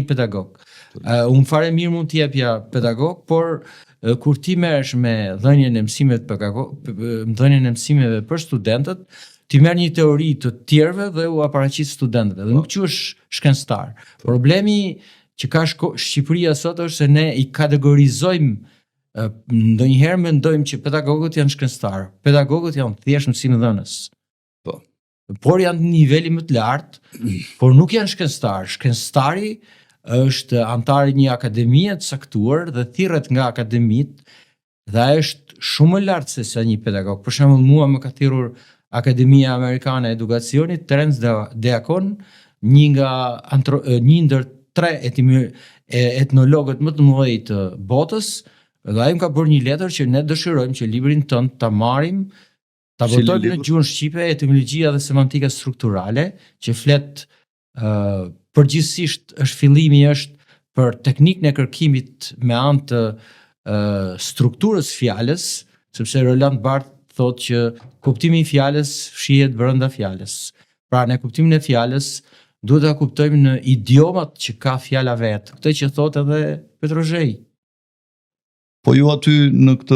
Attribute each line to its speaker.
Speaker 1: pedagog. Unë fare mirë mund të jepja pedagog, por kur ti merresh me dhënien e mësimeve të pedagog, dhënien e mësimeve për studentët, ti merr një teori të tjerëve dhe ua paraqit studentëve dhe nuk quhesh shkencëtar. Problemi që ka Shqipëria sot është se ne i kategorizojmë, ndonjëherë mendojmë që pedagogët janë shkencëtar. Pedagogët janë thjesht mësimdhënës. Por janë në niveli më të lartë, por nuk janë shkencëtar. Shkencëtari është antar i një akademie të caktuar dhe thirret nga akademit dhe ai është shumë më lart se sa një pedagog. Për shembull, mua më ka thirrur Akademia Amerikane e Edukacionit, Terence Deacon, një ndër tre etnologët më të mëdhenj të botës, dhe ai më ka bërë një letër që ne dëshirojmë që librin tënd ta marrim, ta
Speaker 2: Cili
Speaker 1: botojmë në
Speaker 2: libër?
Speaker 1: gjuhën shqipe, Etimologjia dhe semantika strukturale, që flet përgjithsisht është fillimi është për teknikën e kërkimit me anë të strukturës fjalës, sepse Roland Barthes thotë që kuptimi i fjalës fshihet brenda fjalës. Pra, ne kuptimin e fjalës duhet ta kuptojmë në idiomat që ka fjala vetë. Këtë që thotë edhe Petro Zheji.
Speaker 2: Po ju aty në këtë